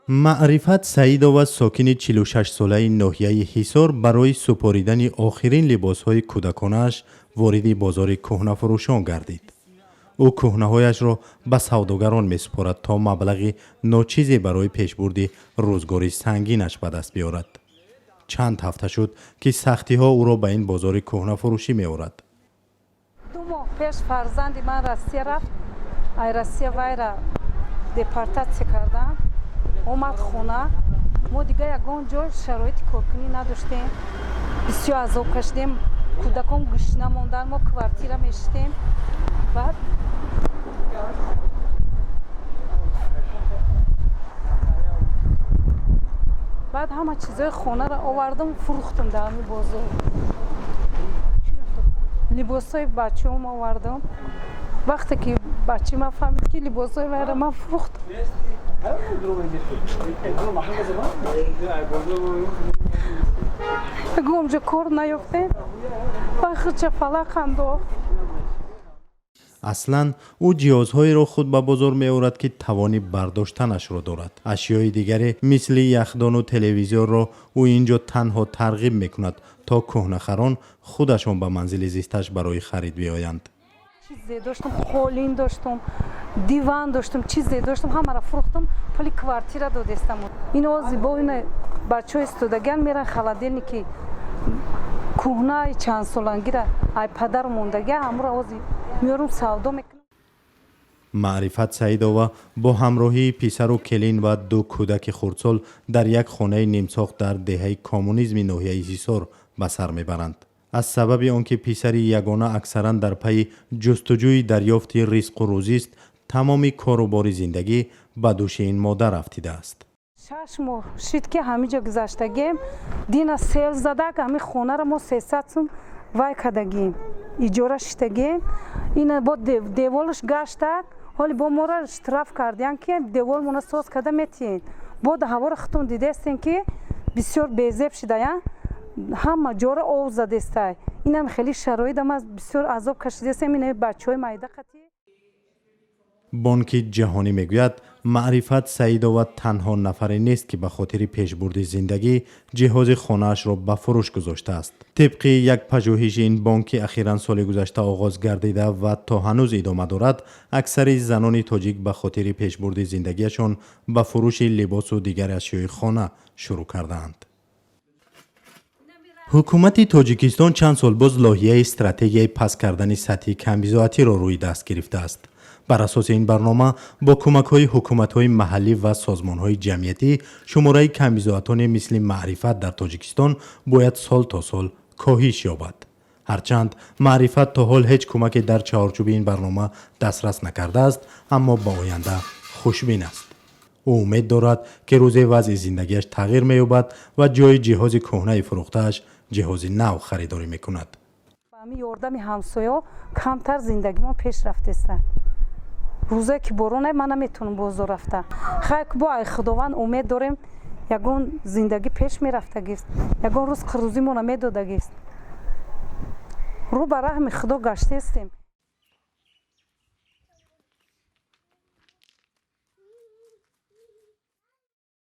Маърифат Саидова, сокини 46-солаи ноҳияи Ҳисор, барои супоридани охирин либосҳои кӯдаконааш вориди бозори кӯҳнафурӯшон гардид. Ӯ кӯҳнаҳояшро ба савдогарон месупорад, то маблағи ночизе барои пешбурди рӯзгори сангинаш ба даст биёрад. Чанд ҳафта шуд, ки сахтиҳо ӯро ба ин бозори кӯҳнафурӯшӣ меорад. 2 моҳ пеш фарзанди ман Россия рафт. Ай Россия вайра депортатсия кардам, омад хона. Мо дига ягон ҷо шароити коркунӣ надоштем, бисёр азоб кашидем. Кӯдакон гушна мондан, мо квартира мешитем. Баъд ҳама чизои хонаро овардам, фурӯхтам дар ҳами бозор. Либосҳои бачаҳом овардам. Вақте ки бачаи ман фаҳмид, ки либосҳои вайра ман фурӯхтам, ягон ҷо кор наёфтем ва худша фалақ андохт. Аслан ӯ ҷиҳозҳоеро худ ба бозор меорад, ки тавони бардоштанашро дорад. Ашёи дигаре, мисли яхдону телевизорро, ӯ ин ҷо танҳо тарғиб мекунад, то кӯҳнахарон худашон ба манзили зисташ барои харид биёянд. Чизе доштам, қолин доштам, диван доштам, чизе доштам, ҳамаро фурӯхтам, пули квартира додестам. Ин ози бо ина бачаҳо истодагиан, меран холодильники кӯҳнаи чандсолангира, ай падар мондагия, ҳамуро ози меорум, савдо мекунам. Маърифат Саидова бо ҳамроҳии писару келин ва ду кӯдаки хурдсол дар як хонаи нимсохт дар деҳаи Коммунизми ноҳияи Ҳисор ба сар мебаранд. Аз сабаби он ки писари ягона аксаран дар пайи ҷустуҷӯи дарёфти ризқу рӯзист, тамоми кору бори зиндагӣ ба дӯши ин модар афтидааст. 6 моҳ шид, ки ҳамиҷо гузаштагием. Дина сел задак, ҳами хонаро мо 300 сум вай кардагием, иҷора шитагием. Ина бо деволаш гаштак. Ҳоли бо моро штраф кардиян, ки деволмона соз карда метиҳен. Бо ҳаворо худтон дидестен, ки бисёр безеб шидая, ҳама ҷоро ов задестай. Инам хеле шароитам аст, бисёр азоб кашидестем, ина бачаҳои майда қатӣ. Бонки Ҷаҳонӣ мегӯяд, Маърифат Саидова танҳо нафаре нест, ки ба хотири пешбурди зиндагӣ ҷиҳози хонаашро ба фурӯш гузоштааст. Тибқи як пажӯҳиши ин бонк, ки ахиран соли гузашта оғоз гардида ва то ҳанӯз идома дорад, аксари занони тоҷик ба хотири пешбурди зиндагиашон ба фурӯши либосу дигар ашёи хона шурӯъ кардаанд. Ҳукумати Тоҷикистон чанд сол боз лоиҳаи стратегияи паст кардани сатҳи камбизоатиро рӯи даст гирифтааст. Бар асоси ин барнома, бо кӯмакҳои ҳукуматҳои маҳаллӣ ва созмонҳои ҷамъиятӣ, шумораи камбизоатоне мисли Маърифат дар Тоҷикистон бояд сол то сол коҳиш ёбад. Ҳарчанд Маърифат то ҳол ҳеҷ кӯмаке дар чаҳорчӯби ин барнома дастрас накардааст, аммо ба оянда хушбин аст. Ӯ умед дорад, ки рӯзе вазъи зиндагиаш тағйир меёбад ва ҷои ҷиҳози кӯҳнаи фурӯхтааш ҷиҳози нав харидорӣ мекунад. Ҳами ёрдами ҳамсоё камтар зиндагимон пеш рафтеста. Рӯзое ки боронай, ман наметавонам бозор рафта. Хай, бо ай Худованд умед дорем, ягон зиндагӣ пеш мерафтагист, ягон рӯз қирӯзимона медодагист. Рӯ ба раҳми Худо гаштаистем.